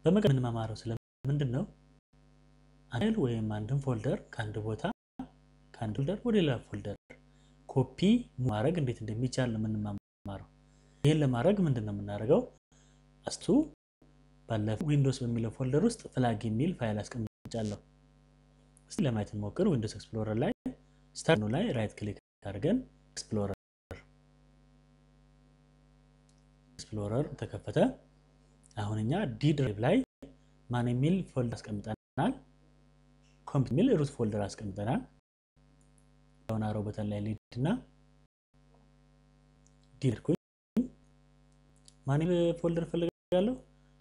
በመቀጠል የምንማማረው ስለምንድን ነው? አንድ ወይም አንድን folder ከአንድ ቦታ፣ ከአንድ folder ወደ ሌላ folder copy ማድረግ እንዴት እንደሚቻል ነው የምንማማረው። ይህን ለማድረግ ምንድን ነው የምናደርገው? አስቱ ባለፈው Windows በሚለው folder ውስጥ flag የሚል ፋይል አስቀምጫለሁ። እስቲ ለማየት እንሞክር። Windows Explorer ላይ start ላይ right click አድርገን Explorer፣ Explorer ተከፈተ። አሁን እኛ D drive ላይ ማን የሚል folder አስቀምጠናል? ኮምፒውተር የሚል root folder አስቀምጠናል። አሁን arrow button ላይ ልሂድ እና D ልኩኝ። ማን የሚል folder እፈልጋለሁ?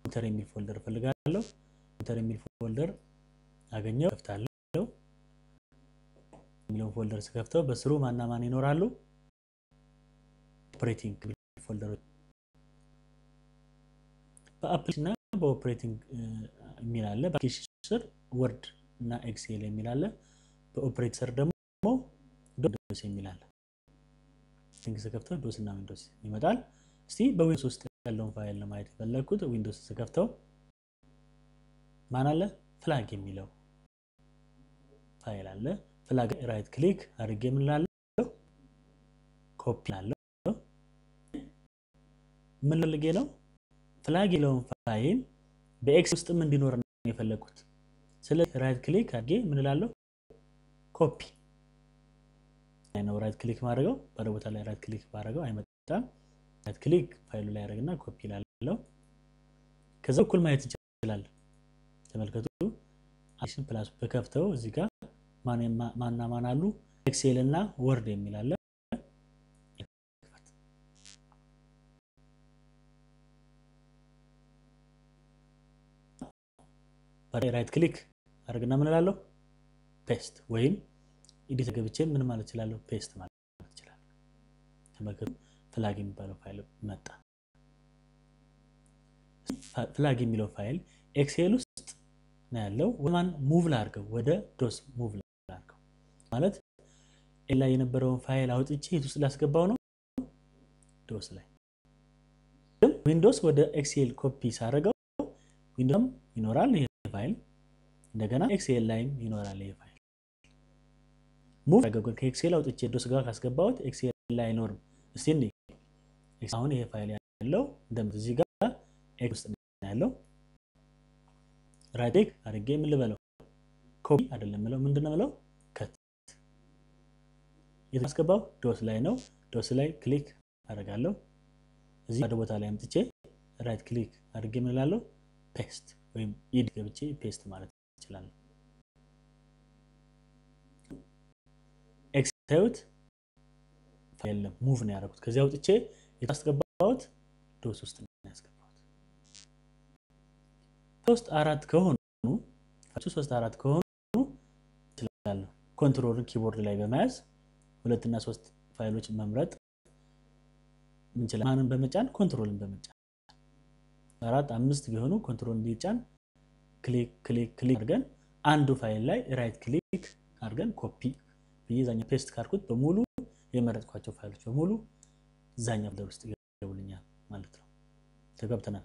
ኮምፒውተር የሚል folder እፈልጋለሁ። ኮምፒውተር የሚል folder አገኘው፣ ከፍታለሁ። የሚለውን folder ስከፍተው በስሩ ማንና ማን ይኖራሉ? Operating folder ኦች፣ በ application እና በ operating የሚል አለ። በ application ስር Word እና Excel የሚል አለ። በ operating ስር ደግሞ DOS የሚል አለ። ስከፍተው DOS እና Windows ይመጣል። እስቲ በ Windows ውስጥ ያለውን ፋይል ለማየት የፈለግኩት Windows ስከፍተው ማን አለ? Flag የሚለው ፋይል አለ። Flag right click አድርጌ ምን እላለሁ? ኮፒ እላለሁ። ምን ፈልጌ ነው? Flag የሚለውን ፋይል በ Excel ውስጥም እንዲኖር ነው የፈለግኩት። ስለዚህ right click አድርጌ ምን እላለሁ? ኮፒ ነው right click ማድረገው። ባዶ ቦታ ላይ right click ባደረገው አይመጣም። Right click ፋይሉ ላይ አደረግና ኮፒ እላለሁ። ከዛ እኩል ማየት እንችላለን። ተመልከቱ። አክሽን plus በከፍተው እዚህ ጋር ማንና ማን አሉ? Excel እና Word የሚል አለ። Right click አድርግና ምን እላለሁ? Paste ወይም edit ገብቼ ምን ማለት እችላለሁ? Paste ማለት እችላለሁ። ተመልከቱ፣ flag የሚባለው ፋይል መጣ። Flag የሚለው ፋይል Excel ውስጥ ነው ያለው። ማን move ላድርገው? ወደ DOS move ላድርገው ማለት ላይ የነበረውን ፋይል አውጥቼ የት ውስጥ ላስገባው ነው? DOS ላይ። Windows ወደ Excel copy ሳደርገው Windows ም ይኖራል ይሄ ፋይል፣ እንደገና Excel ላይም ይኖራል ይሄ ፋይል። Move አደረገው፣ ከ Excel አውጥቼ DOS ጋር ካስገባሁት Excel ላይ አይኖርም። እስቲ እንይ። አሁን ይሄ ፋይል ያለው እንደምት እዚህ ጋር Excel ውስጥ ነው ያለው። Right click አድርጌ ምን ልበለው? ኮፒ አይደለም ምለው፣ ምንድን ነው ምለው? Cut። የታስገባው DOS ላይ ነው። DOS ላይ click አደርጋለሁ። እዚህ ባዶ ቦታ ላይ አምጥቼ right click አድርጌ ምን እላለሁ? Paste ወይም edit ገብቼ paste ማለት እችላለሁ። ኤክስ ታዩት የለም፣ move ነው ያደረኩት። ከዚህ አውጥቼ የታስገባሁት DOS ውስጥ ነው ያስገባሁት። ሶስት አራት ከሆኑ፣ ሶስት አራት ከሆኑ እችላለሁ። Control ን keyboard ላይ በመያዝ ሁለት እና ሶስት ፋይሎች መምረጥ እንችላለን። ማንን በመጫን? Control ን በመጫን። አራት አምስት ቢሆኑ control እንዲጫን click click click አድርገን አንዱ ፋይል ላይ right click አድርገን ኮፒ ብዬ ዛኛ paste ካልኩት በሙሉ የመረጥኳቸው ፋይሎች በሙሉ እዛኛ folder ውስጥ ይገቡልኛል ማለት ነው። ተገብተናል።